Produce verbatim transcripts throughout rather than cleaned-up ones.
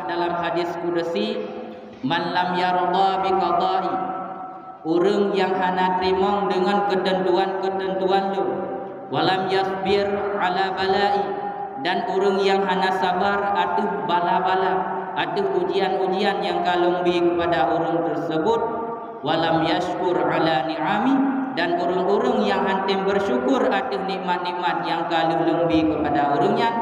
Dalam hadis kudusi, "Man lam yarda bi qadai," ureuëng nyang hana teurimong deungon keuteuntuan-keuteuntuan Lôn, "wa lam yasbir ala balai," dan ureuëng nyang hana sabar ateueh bala-bala, ateueh ujian-ujian nyang ka Lôn bi keupada ureuëng teuseubut, "wa lam yashkur ala ni'ami," dan ureuëng-ureuëng nyang hántom beusyukur ateueh nikmat-nikmat nyang ka lheueh Lôn bi keupada ureuëng nyan,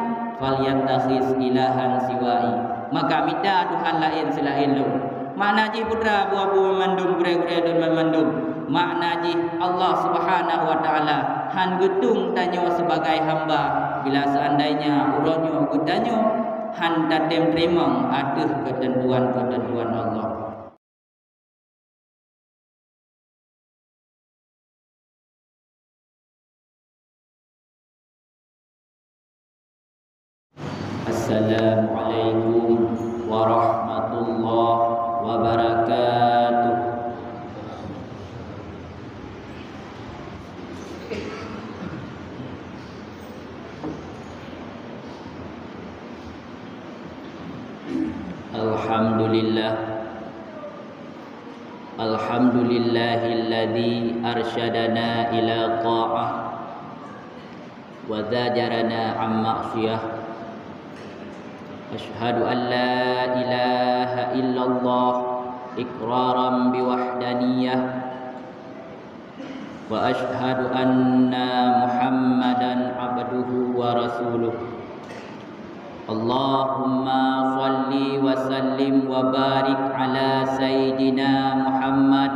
"falyattakhiz ilahan siwai," maka mita tuhan laén seulaén Lôn. Makna jih, putra, buah-buah mandum, gurée-gurée Lôn mandum, makna jih Allah Subhanahu wa Taala hán geutueng tanyoe sibagai hamba bila seandainya uroe nyoe geutanyoe hán tatem teurimong ateueh keuteuntuan-keuteuntuan Allah. Assalamualaikum warahmatullahi wabarakatuh. Alhamdulillah. Alhamdulillahilladzi arsyadana ila tha'ah wa zajarana an ma'siyah. Asyhadu an la ilaha illallah iqraran biwahdaniyah. Wa asyhadu anna Muhammadan abduhu wa rasuluh. Allahumma shalli wa sallim wa barik ala sayyidina Muhammad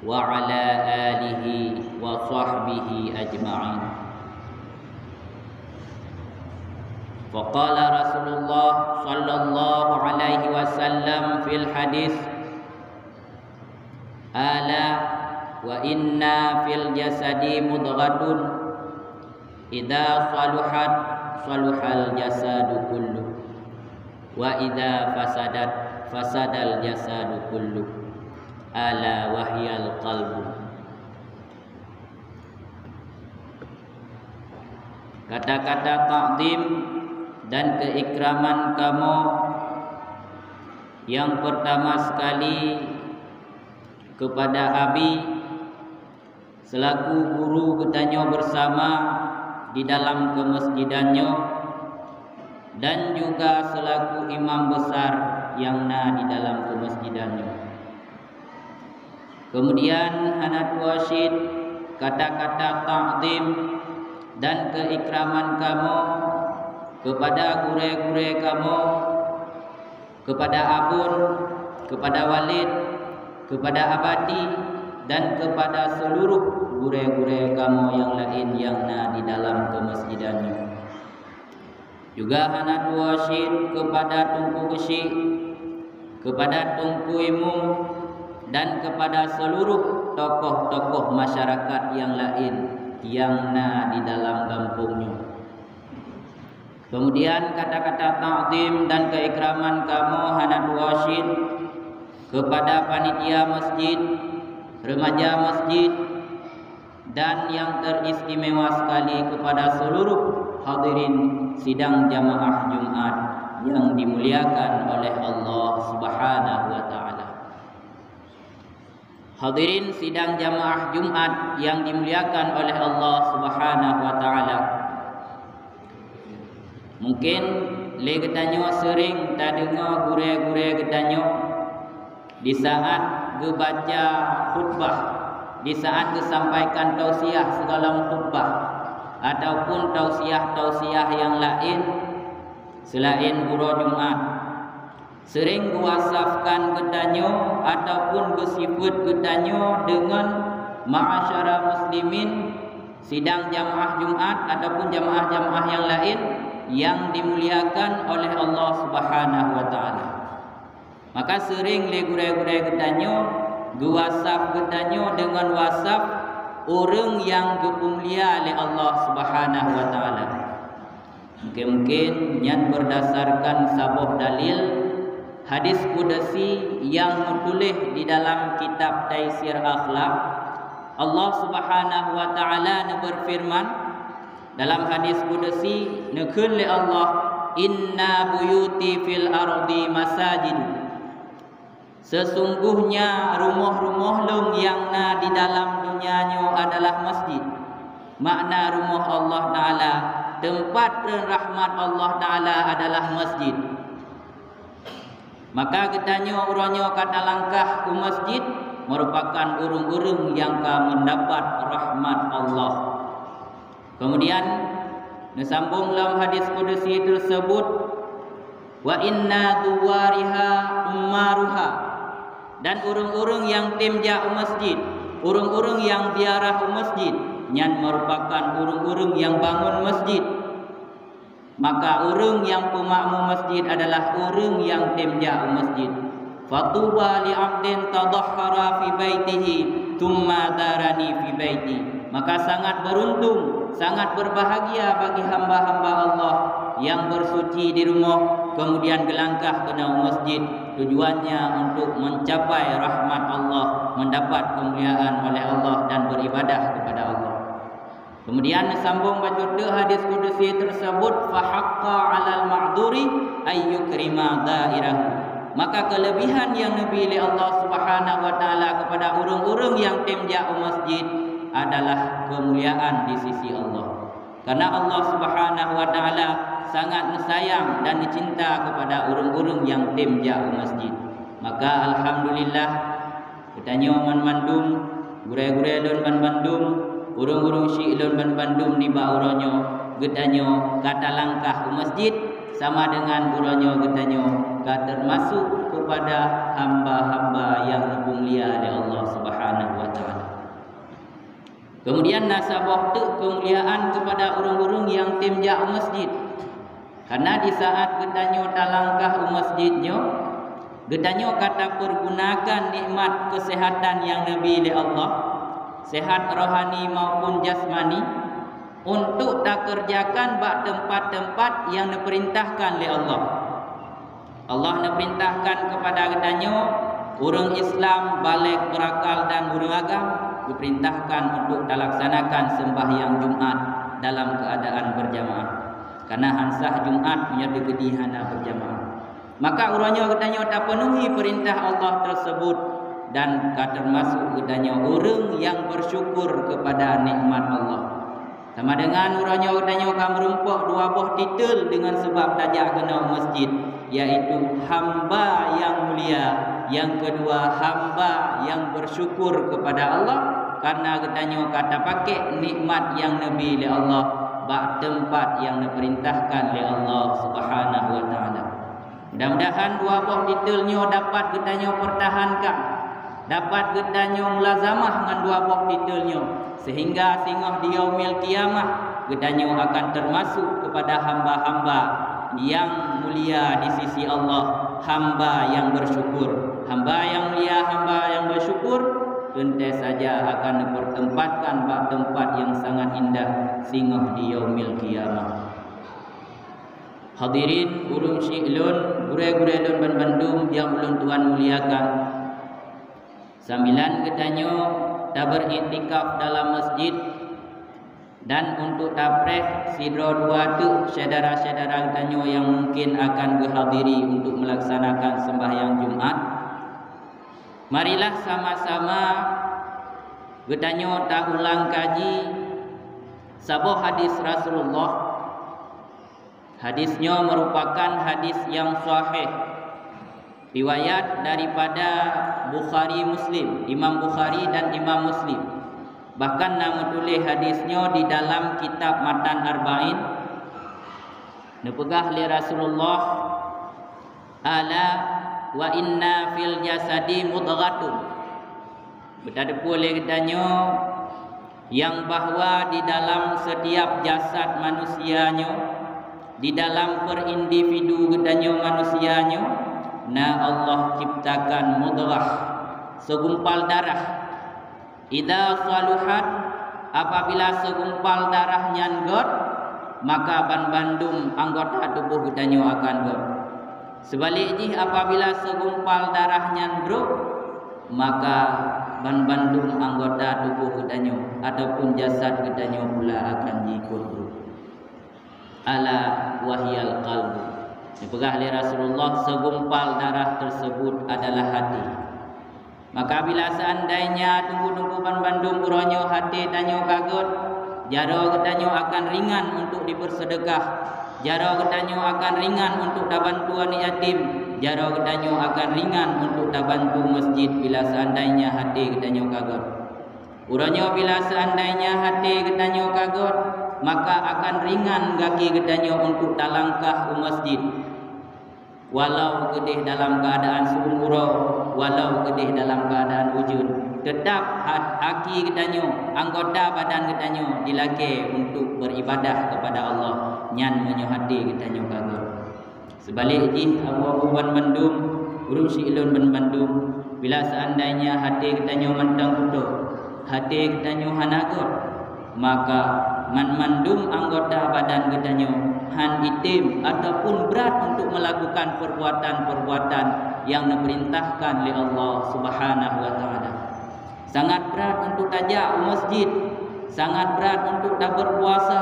wa ala alihi wa sahbihi ajma'in. Faqala Rasulullah sallallahu alaihi wasallam fil hadis, "Ala wa inna fil jasadi mudghatun, idza saluhat saluhal jasadu kullu, wa idza fasadat fasadal jasadu kullu, ala wa hiyal qalbu." Kata-kata takzim dan keuikraman kamoe nyang peurtama sekali keupada Abi, seulaku guru geutanyoe beusama di dalam keumeusjidan nyoe, dan juga seulaku imam besar nyang na di dalam keumeusjidan nyoe. Keumudian hana tuwoe cit kata-kata takzim dan keuikraman kamoe keupada gurée-gurée kamoe, keupada abon, keupada waled, keupada abati, dan keupada seuluroh gurée-gurée kamoe nyang laén nyang na di dalam keumeusjidan nyoe. Juga hana tuwoe cit keupada Teungku Geuchik, keupada Teungku Imum, dan keupada seuluroh tokoh-tokoh masyarakat nyang laén nyang na di dalam gampông nyoe. Keumudian kata-kata takzim dan keuikraman kamoe hana tuwoe cit keupada panitia masjid, reumaja masjid, dan nyang teuristimewa sekali keupada seuluroh hadirin sidang jamaah Jumat nyang dimuliakan oleh Allah Subhanahu wa Taala. Hadirin sidang jamaah Jumat nyang dimuliakan oleh Allah Subhanahu wa Taala. Mungken lé geutanyoe seuring tadeungoe gurée-gurée geutanyoe di saát geubaca khutbah, di saát geusampaikan tausiah sigohlom khutbah, ataupun tausiah-tausiah nyang laén seulaén uroe Jumat. Seuring geuwasafkan geutanyoe ataupun geusifeuet geutanyoe deungon ma'asyara muslimin, sidang jamaah Jumat ataupun jamaah-jamaah nyang laén nyang dimuliakan oleh Allah Subhanahu wa Taala. Maka seuring lé gurée-gurée geutanyoe geuwasaf geutanyoe deungon wasaf ureuëng nyang geupeumulia lé Allah Subhanahu wa Taala. Mungken-mungken nyan beurdasarkan saboh dalil hadis kudusi nyang meutuléh di dalam kitab Taisir Akhlak. Allah Subhanahu wa Taala neubeufeureuman dalam hadis kudusi, neukheun lé Allah, "Inna buyuti fil ardi masajid." Sesungguhnya rumoh-rumoh lôn nyang na di dalam donya nyoe adalah masjid. Makna rumoh Allah Taala, teumpat rahmat Allah Taala adalah masjid. Maka geutanyoe uroe nyoe ka talangkah u masjid, meurupakan ureuëng-ureuëng nyang ka meudapat rahmat Allah. Keumudian, neusambong lam hadis kudusi teuseubut, "Wa inna zuwariha ummaruha," dan ureuëng-ureuëng nyang tem jak u masjid, ureuëng-ureuëng nyang ziarah u masjid, nyan meurupakan ureuëng-ureuëng nyang bangon masjid. Maka ureuëng nyang peumakmu masjid adalah ureuëng nyang tem jak u masjid. "Fatuba li 'abdin tadahhara fi baitihi, tsumma zarani fi baiti." Maka sangat beruntung, sangat berbahagia bagi hamba-hamba Allah yang bersuci di rumoh, kemudian geulangkah keunoe u masjid, tujuannya untuk mencapai rahmat Allah, mendapat kemuliaan oleh Allah dan beribadah kepada Allah. Kemudian neusambong bacut teuk hadis kudusi teuseubut, "Fa haqqa 'alal ma'dzuri ay yukrima dza'irahu." Maka keulebihan nyang neubri lé Allah Subhanahu wa Taala keupada ureuëng-ureuëng nyang tem jak u masjid adalah keumuliaan di sisi Allah. Karena Allah Subhanahu wa Taala sangat neusayang dan neucinta keupada ureuëng-ureuëng nyang tem jak u masjid. Maka alhamdulillah, geutanyoe banmandum, gurée-gurée lôn banmandum, ureuëng-ureuëng syiek lôn banmandum nibak uroe nyoe, geutanyoe ka talangkah u masjid, sama deungon uroe nyoe geutanyoe ka teumasuk keupada hamba-hamba nyang neupeumulia lé Allah Subhanahu wa Taala. Keumudian na saboh teuk keumuliaan keupada ureuëng-ureuëng nyang tem jak u masjid. Karena di saat geutanyoe talangkah u masjid nyoe, geutanyoe ka tapeurgunakan nikmat keuseuhatan nyang neubri lé Allah, seuhat rohani maupun jasmani, untuk takeureujakan bak teumpat-teumpat nyang neupeurintahkan lé Allah. Allah neupeurintahkan keupada geutanyoe, ureuëng Islam, balek, beurakal dan ureuëng agam, geupeurintahkan untuk talaksanakan seumbahyang Jumat dalam keuadaan beurjamaah. Karena han sah Jumat meunyoe teukeudi hana beurjamaah. Maka uroe nyoe geutanyoe tapeunuhi peurintah Allah teuseubut dan ka teumasuk geutanyoe ureuëng nyang beusyukur keupada nikmat Allah. Sama deungon uroe nyoe geutanyoe ka meurumpok dua boh titel deungon sabab tajak keunoe u masjid, yaitu hamba nyang mulia, nyang keudua hamba nyang beusyukur keupada Allah, karena geutanyoe ka tapakék nikmat nyang neubri lé Allah bak teumpat nyang neupeurintahkan lé Allah Subhanahu wa Taala. Mudah-mudahan dua boh titel nyoe dapat geutanyoe peurtahankan, dapat geutanyoe mulazamah ngon dua boh titel nyoe, seuhingga singoh di Yaumil Qiyamah geutanyoe akan teumasuk keupada hamba-hamba nyang mulia di sisi Allah, hamba nyang beusyukur. Hamba nyang mulia, hamba nyang beusyukur, teuntée saja akan neupeurteumpatkan bak teumpat nyang sangat indah singoh di Yaumil Qiyamah. Hadirin, ureuëng syiek lôn, gurée-gurée lôn banmandum nyang ulôn tuan muliakan. Sambilan geutanyoe tabeuriktikaf dalam masjid dan untuk tapreh sidroe dua teuk syedara-syedara geutanyoe nyang mungkin akan geuhadiri untuk meulaksanakan seumbahyang Jumat, marilah sama-sama geutanyoe taulang kaji saboh hadis Rasulullah. Hadis nyoe meurupakan hadis nyang sahih, riwayat daripada Bukhari Muslim, Imam Bukhari dan Imam Muslim. Bahkan na meutuléh hadis nyoe di dalam kitab Matan Arba'in. Neupeugah lé Rasulullah, "Ala wa inna fil jasadi mudghatun." Beuteupeue lé geutanyoe nyang bahwa di dalam setiap jasad manusia nyoe, di dalam per individu geutanyoe manusia nyoe, na Allah ciptakan mudghah, segumpal darah. Idza saluhat, apabila segumpal darah nyan gét, maka banmandum anggota tuboh geutanyoe akan gét. Seubalek jih, apabila segumpal darah nyan brok, maka banmandum anggota tuboh geutanyoe ataupun jasad geutanyoe pula akan jikôt brok. Ala wahiyal qalbu. Dipeugah lé Rasulullah, segumpal darah tersebut adalah hati. Maka bila seandainya teungku-teungku banmandum uroe nyoe hati tanyoe ka gét, jaroe geutanyoe akan ringan untuk dipeuseudeukah, jaroe geutanyoe akan ringan untuk tabantu aneuk yatim, jaroe geutanyoe akan ringan untuk tabantu masjid bila seandainya hati geutanyoe ka gét. Uroe nyoe bila seandainya hati geutanyoe ka gét, maka akan ringan gaki geutanyoe untuk talangkah u masjid. Walau keudeh dalam keuadaan siumu uroe, walau keudeh dalam keuadaan ujeuen, teutap ha-, gaki geutanyoe, anggota badan geutanyoe dilakée untuk beuribadah keupada Allah, nyan meunyoe hati geutanyoe ka gét. Seubalek jih, abu-abu banmandum, ureuëng siulôn banmandum, bila seandainya hati geutanyoe mantong putôh, hati geutanyoe hana gét, maka banmandum anggota badan geutanyoe hán item ataupun brat untuk melakukan perbuatan-perbuatan yang neupeurintahkan lé Allah Subhanahu wa Taala. Sangat brat untuk tajak u masjid, sangat brat untuk tabeurpuasa,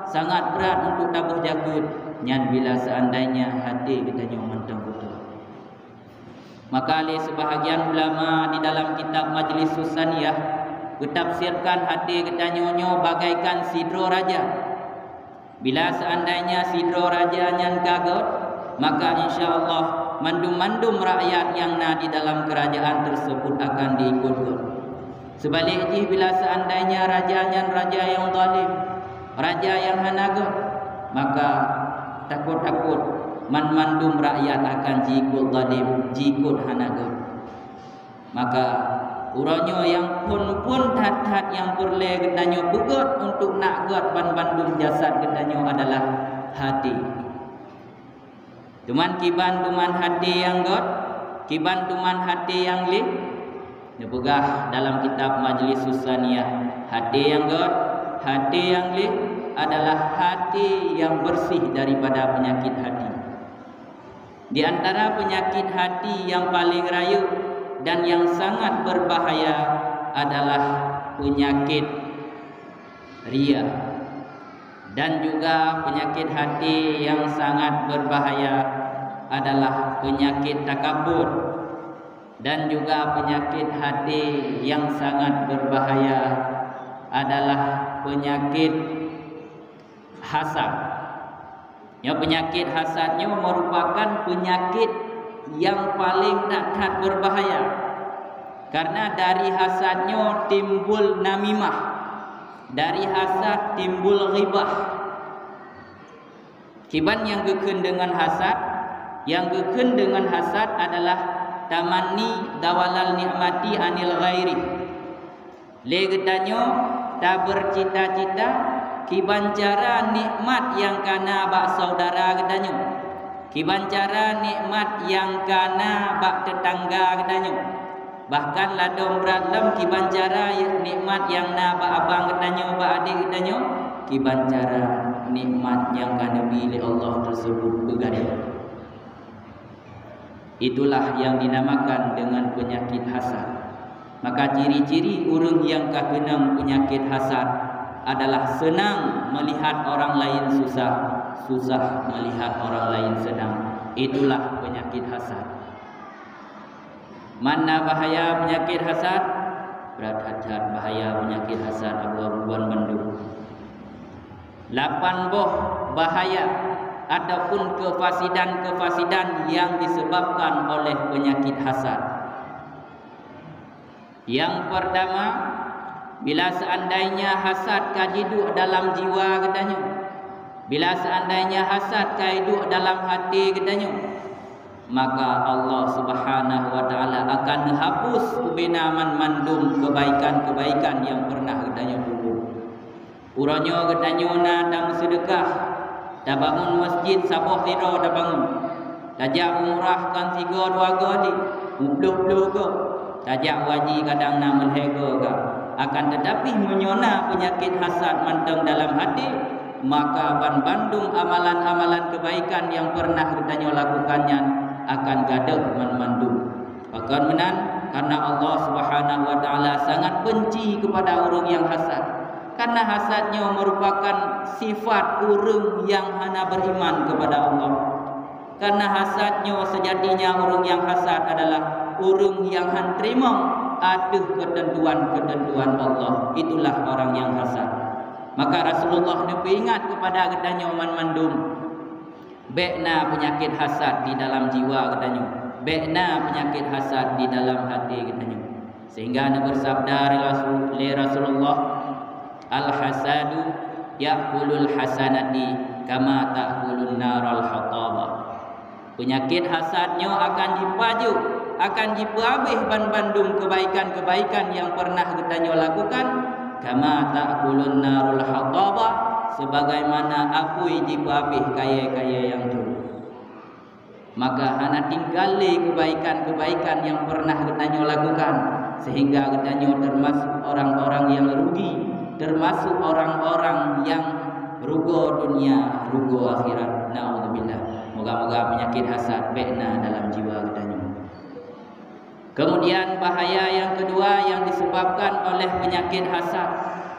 sangat brat untuk tabeuh jakeuet, nyan bila seandainya hati geutanyoe mantong putôh. Maka lé seubahagian ulama di dalam kitab Majlis Susaniyah geutafsirkan hati geutanyoe nyoe bagaikan sidroe raja. Bila seandainya sidroe raja nyan ka gét, maka insya Allah mandum-mandum rakyat nyang na di dalam keurajaan tersebut akan diikut gét. Seubalek jih, bila seandainya raja nyan raja nyang zalim, raja nyang hana gét, maka takot-takot banmandum rakyat akan jiikut zalim, jiikut hana gét. Maka uroe nyoe nyang phon-phon that-that nyang peureulée geutanyoe peugét untuk nak gét banmandum jasad geutanyoe adalah hati. Teuma kiban teuma hati nyang gét, kiban teuma hati nyang lé? Neupeugah dalam kitab Majlis Susaniyah, hati nyang gét, hati nyang lé adalah hati nyang bersih daripada penyakit hati. Di antara penyakit hati yang paling rayeuk dan yang sangat berbahaya adalah penyakit ria, dan juga penyakit hati yang sangat berbahaya adalah penyakit takabur, dan juga penyakit hati yang sangat berbahaya adalah penyakit hasad. Nyoe, peunyakét hasad nyoe meurupakan peunyakét nyang paleng that-that beubahaya, kareuna dari hasad nyoe timbul namimah, dari hasad timbul ghibah. Kiban nyang geukheun deungon hasad? Nyang geukheun deungon hasad adalah tamanni zawalal nikmati anil ghairi. Lé geutanyoe tabeurcita-cita kiban cara nikmat nyang ka na bak syedara geutanyoe, kiban cara nikmat nyang ka na bak teutangga geutanyoe, bahkan ladôm brat lom kiban cara nikmat nyang na bak abang geutanyoe, bak adék geutanyoe, kiban cara nikmat nyang ka neubi lé Allah teuseubut beugadôh. Itulah yang dinamakan dengan penyakit hasad. Maka ciri-ciri ureuëng nyang ka keunong peunyakét hasad adalah seunang meulihat orang laén susah, susah meulihat orang laén seunang. Itulah penyakit hasad. Mana bahaya penyakit hasad? Brat that-that bahaya penyakit hasad, abu-abu ban bandum. Lapan boh bahaya ataupun keufasidan-keufasidan nyang disebabkan oleh peunyakét hasad. Nyang peurtama, bila seandainya hasad ka jiduek dalam jiwa geutanyoe, bila seandainya hasad ka jiduek dalam até geutanyoe, maka Allah Subhanahu wa Taala akan neuhapus ubena banmandum keubaikan-keubaikan nyang peureunah geutanyoe peubuet. Uroe nyoe geutanyoe na tameuseudeukah, tabangun masjid saboh sidroe tabangun, tajak umrah kon sigoe dua goe lé, muplôh-plôh goe, tajak haji kadang na meulhèe goe ka. Akan teutapi, meunyoe na peunyakét hasad mantong dalam até, maka banmandum amalan-amalan keubaikan nyang peureunah geutanyoe lakukan nyan akan gadôh banmandum. Pakon meunan? Kareuna Allah Subhanahu wa Taala sangat beunci keupada ureuëng nyang hasad. Karena hasad nyoe merupakan sifat ureuëng nyang hana beriman kepada Allah. Karena hasad nyoe, sejatinya ureuëng nyang hasad adalah ureuëng nyang han teurimong ateueh keuteuntuan-keuteuntuan Allah. Itulah orang nyang hasad. Maka Rasulullah neupeuingat kepada geutanyoe banmandum, bék na peunyakét hasad di dalam jiwa geutanyoe, bék na peunyakét hasad di dalam até geutanyoe. Sehingga neubeusabda lé Rasul-, lé Rasulullah, "Al-hasadu ya'kulul hasanati kama ta'kulun narul hatabah." Peunyakét hasad nyoe akan jipajoh, akan jipeuhabéh banmandum keubaikan-keubaikan nyang peureunah geutanyoe lakukan, "kama ta'kulun narul hatabah," sebagaimana apui jipeuhabéh kayée-kayée nyang teuh. Maka hana tinggai lé keubaikan-keubaikan nyang peureunah geutanyoe lakukan, sehingga geutanyoe teumasuk orang-orang nyang rugi, teumasuk orang-orang nyang rugoe dunia, rugoe akhirat. Naudzubillah. Moga-moga peunyakét hasad bék na dalam jiwa geutanyoe. Kemudian, bahaya nyang keudua nyang disebabkan oleh peunyakét hasad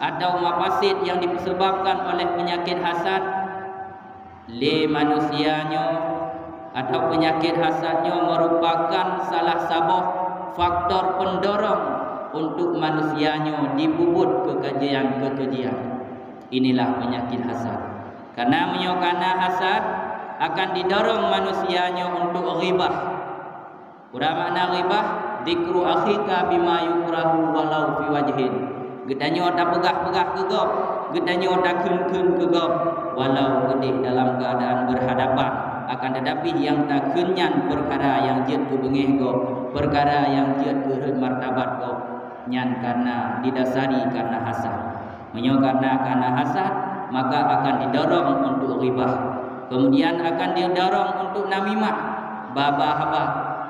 atau mafasid nyang disebabkan oleh peunyakét hasad lé manusia nyoe, atau peunyakét hasad nyoe merupakan salah saboh faktor pendorong untuk manusia nyoe jipeubuet keukejian-keukejian. Inilah peunyakét hasad. Karena meunyoe kana hasad, akan didorong manusia nyoe untuk ghibah. Peue makna ghibah? Dzikru akhika bima yukrahu walau fi wajhin. Geutanyoe tapeugah-peugah keu gob, geutanyoe takheun-kheun keu gob, walau keudeh dalam keuadaan berhadapan. Akan tetapi, nyang takheun nyan peukara nyang jeuet keu beungéh gob, peukara nyang jeuet keu rhot martabat gob. Nyan karena didasari karena hasad. Meunyoe karena, karena hasad, maka akan didorong untuk ghibah. Kemudian akan didorong untuk namimah, ba-ba haba.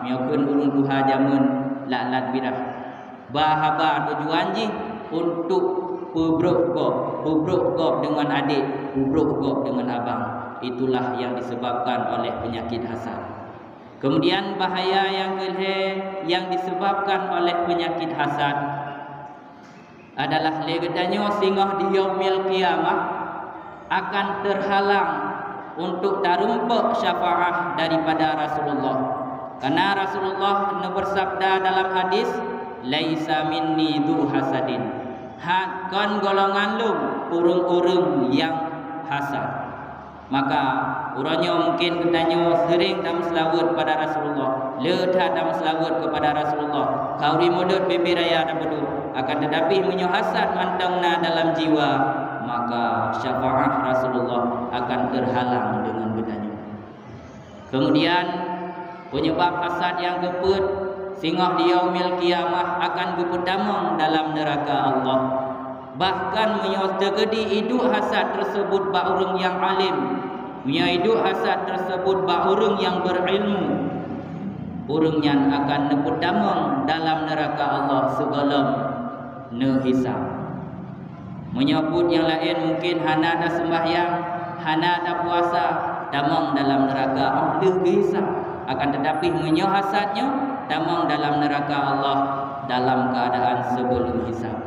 Meunyoe kheun ureuëng tuha jameun lat-lat birah. Ba haba tujuan jih untuk peubrok gob, peubrok gob deungon adék, peubrok gob deungon abang. Itulah yang disebabkan oleh penyakit hasad. Kemudian bahaya yang kelhée yang disebabkan oleh penyakit hasad adalah lé geutanyoe singoh di Yaumil Qiyamah akan terhalang untuk tarumpok syafaat daripada Rasulullah. Karena Rasulullah neubeusabda dalam hadis, "Laisa minni dzu hasadin." Kon golongan lôn ureuëng-ureuëng nyang hasad. Maka, uroe nyoe mungken geutanyoe seuréng tameuseulaweuet keupada Rasulullah, le that tameuseulaweuet keupada Rasulullah, khauri mulod bebe raya tapeuduek. Akan tetapi, meunyoe hasad mantong na dalam jiwa, maka syafaat Rasulullah akan terhalang deungon geutanyoe. Kemudian, penyebab hasad nyang keupeuet, singoh di Yaumil Qiyamah akan geupeutamong dalam neuraka Allah. Bahkan meunyoe teukeudi iduek hasad tersebut bak ureuëng nyang alim, meunyoe iduek hasad tersebut bak ureuëng nyang berilmu, ureuëng nyan akan neupeutamong dalam neuraka Allah sigohlom neuhisab. Meunyoe buet nyang laén mungken hana taseumbahyang, hana tapuasa, tamong dalam neuraka óh lheueh geuhisab. Akan tetapi, meunyoe hasad nyoe, tamong dalam neuraka Allah dalam keuadaan sebelum hisab.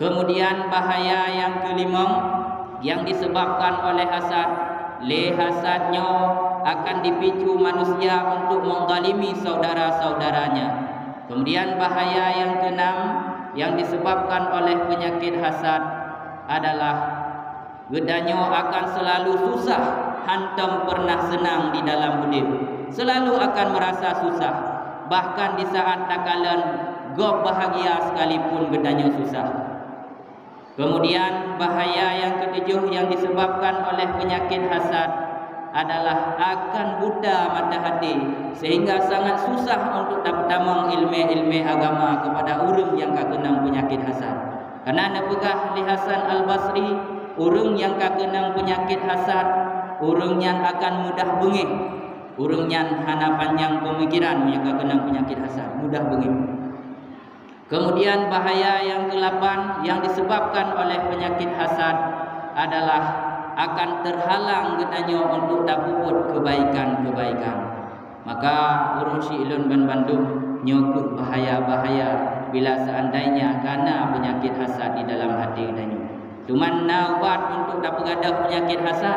Kemudian, bahaya nyang keulimong nyang disebabkan oleh hasad, lé hasad nyoe akan dipicu manusia untuk menzalimi saudara-saudaranya. Kemudian, bahaya nyang keenam nyang disebabkan oleh penyakit hasad adalah geutanyoe akan selalu susah, hántom pernah seunang di dalam udeb. Selalu akan merasa susah, bahkan di saat takalon gob bahagia sekalipun geutanyoe susah. Kemudian, bahaya nyang keutujoh nyang disebabkan oleh penyakit hasad adalah akan buta mata hati, sehingga sangat susah untuk tapeutamong ileumé-ileumé agama keupada ureuëng nyang ka keunong penyakit hasad. Karena neupeugah lé Hasan Al-Basri, ureuëng nyang ka keunong penyakit hasad, ureuëng nyan akan mudah beungéh. Ureuëng nyan hana panjang peumikiran nyang ka keunong penyakit hasad, mudah beungéh. Kemudian, bahaya nyang keulapan nyang disebabkan oleh penyakit hasad adalah akan terhalang geutanyoe untuk tapeubuet kebaikan-kebaikan. Maka, ureuëng syiek lôn banmandum, nyoe kheueh bahaya-bahaya bila seandainya kana penyakit hasad di dalam hati geutanyoe. Cuman na ubat untuk tapeugadôh peunyakét hasad?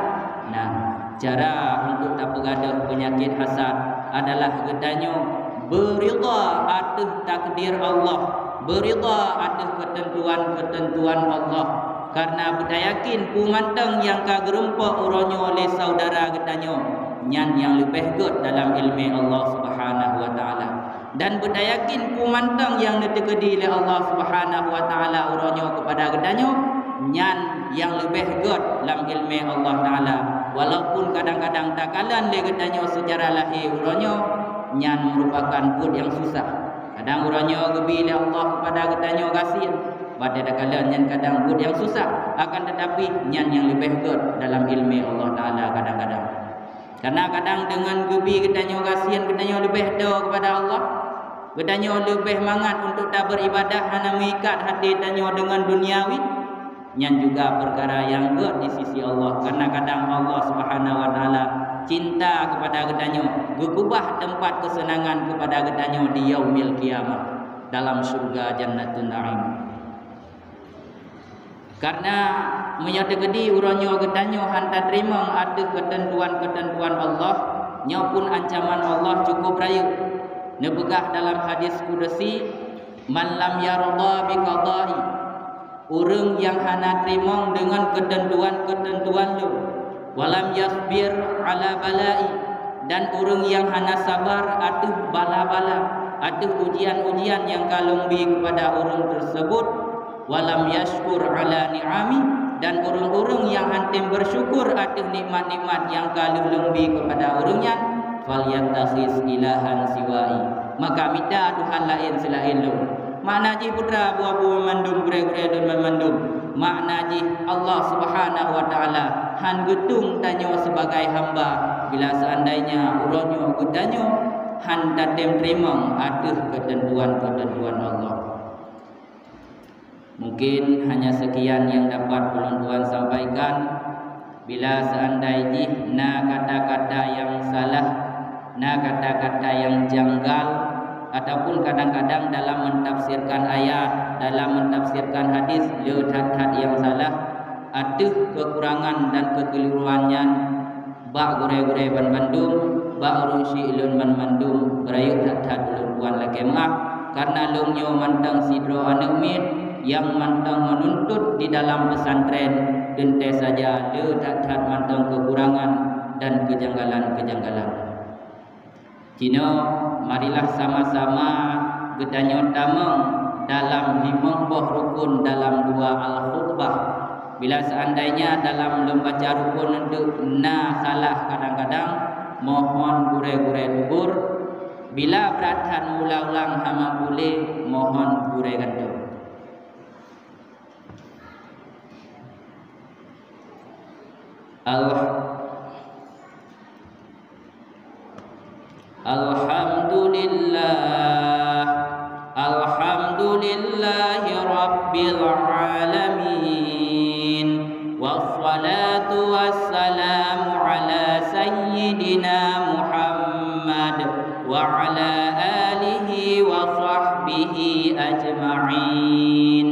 Nah, cara untuk tapeugadôh peunyakét hasad adalah geutanyoe beuridha ateueh takdir Allah, beuridha ateueh keuteuntuan-keuteuntuan Allah. Karna beutayakin peue mantong nyang ka geurumpok uroe nyoe lé syedara geutanyoe, nyan nyang leubeh gét dalam ileumé Allah Subhanahu wa Taala. Dan beutayakin peue mantong nyang neuteukeudi lé Allah Subhanahu wa Taala uroe nyoe keupada geutanyoe, nyan nyang leubeh gét lam ileumé Allah Taala. Walaupun kadang-kadang takalon lé geutanyoe seucara lahé uroe nyoe, nyan meurupakan buet nyang susah. Kadang uroe nyoe geubi lé Allah keupada geutanyoe gasien, watée takalon nyan kadang buet nyang susah, akan teutapi nyan nyang leubeh gét dalam ileumé Allah Taala kadang-kadang. Karna kadang deungon geubi geutanyoe gasien, geutanyoe leubeh toe keupada Allah, geutanyoe leubeh mangat untuk tabeuribadah hana meuikat até tanyoe deungon duniawi, nyan juga peukara nyang gét di sisi Allah. Karna kadang Allah Subhanahu wa Taala cinta keupada geutanyoe, geukeubah teumpat keuseunangan keupada geutanyoe di Yaumil Qiyamah dalam syeuruga Jannatun Naim. Karna meunyoe teukeudi uroe nyoe geutanyoe hana tateurimong ateueh keuteuntuan-keuteuntuan Allah, nyoe pun ancaman Allah cukup rayeuk. Neupeugah dalam hadis kudusi, "Man lam yarda bi qadai," ureuëng nyang hana teurimong deungon keuteuntuan-keuteuntuan Lôn, "Walam yasbir ala balai," dan ureuëng nyang hana sabar ateueh bala-bala, ateueh ujian-ujian nyang ka Lôn bi keupada ureuëng teuseubut, "Walam yashkur ala ni'ami," dan ureuëng-ureuëng nyang hana tem beusyukur ateueh nikmat-nikmat nyang ka Lôn bi keupada ureuëng nyan, "Falyattakhiz ilahan siwai," maka mita tuhan laén seulaén Lôn. Makna jih, putra, buah-buah mandum, gurée-gurée Lôn banmandum, makna jih Allah Subhanahu wa Taala hana geutueng tanyoe sibagai hamba bila seandainya uroe nyoe geutanyoe hana tatem teurimong ateueh keuteuntuan-keuteuntuan Allah. Mungkin hanya sekian yang dapat ulôn tuan sampaikan. Bila seandai jih na kata-kata nyang salah, na kata-kata nyang janggal, ataupun kadang-kadang dalam mentafsirkan ayat, dalam mentafsirkan hadis, le that-that nyang salah, ateueh keukurangan dan keukeliruan nyan, bak gurée-gurée banmandum, bak ureuëng syik lôn banmandum, beurayeuk that-that ulôn tuan lakée meuáh, karna lôn nyoe mantong sidroe aneuëk miet nyang mantong meununtut di dalam peusantren, teuntée saja le that-that mantong keukurangan dan keujanggalan-keujanggalan. Jinoe, marilah sama-sama geutanyoe tamong dalam limong boh rukun dalam dua al-khutbah. Bila seandainya dalam lôn baca rukun nyan na salah kadang-kadang, mohon gurée-gurée teugur. Bila brat that meuulang-ulang hana puléh, mohon gurée gantoe. Al-, Alhamdulillah. Alhamdulillahi Rabbil Alamin. Wassalatu wassalamu ala Sayyidina Muhammad wa ala alihi wa sahbihi ajma'in.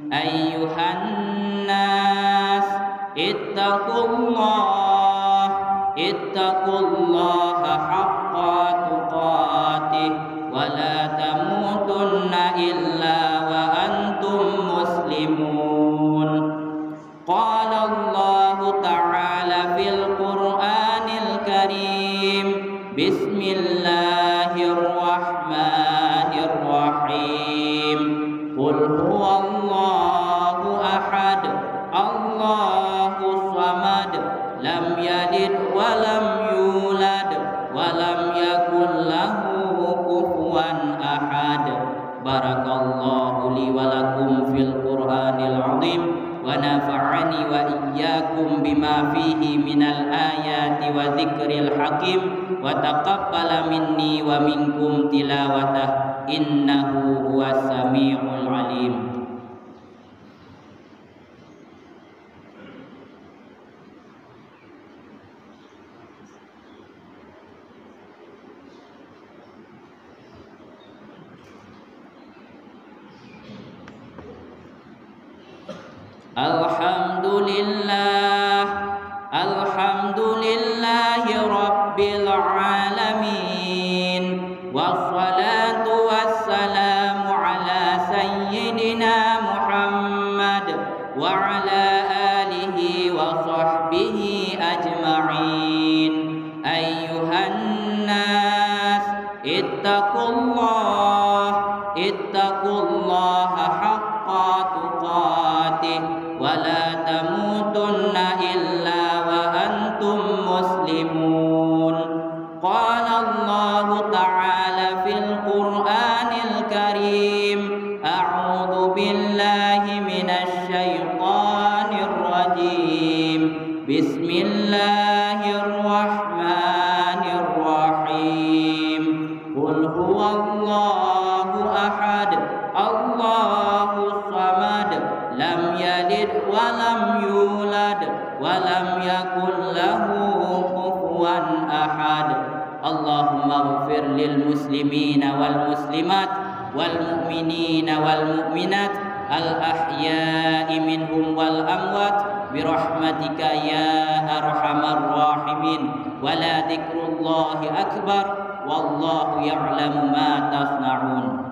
Ayyuhan nas, ittaqullah, ittaqullaha haqqa tuqatih, wa la tamutunna illa wa antum muslimun. Qala Allahu ta'ala fil Qur'anil Karim, Bismillahirrahmanirrahim. Qul huwallahu ahad, Allahus samad, lam yalid wa lam yulad, wa lam yakul lahu kufuwan ahad. Barakallahu li wa lakum fil Qur'anil azim, wa nafa'ani wa iyyakum bima fihi minal ayati wa dzikril hakim, wa taqabbala minni wa minkum tilawatah, innahu huwas samiul alim. Alhamdulillah. لله. الحمد لله رب العالمين. والصلاة والسلام على سيدنا محمد وعلى آله وصحبه أجمعين. أيها الناس، اتقوا الله، اتقوا الله حق تقاته، ولا تموتن إلا وأنتم مسلمون. قال الله تعالى في القرآن الكريم: أعوذ بالله من الشيطان الرجيم. بسم الله الرحمن الرحيم. قل هو الله أحد، الله الصمد، لم يلد ولم يولد، ولم يكن له كفوا أحد. اللهم اغفر للمسلمين والمسلمات، والمؤمنين والمؤمنات، الأحياء منهم والأموات، برحمتك يا أرحم الراحمين. ولذكر الله أكبر، والله يعلم ما تصنعون.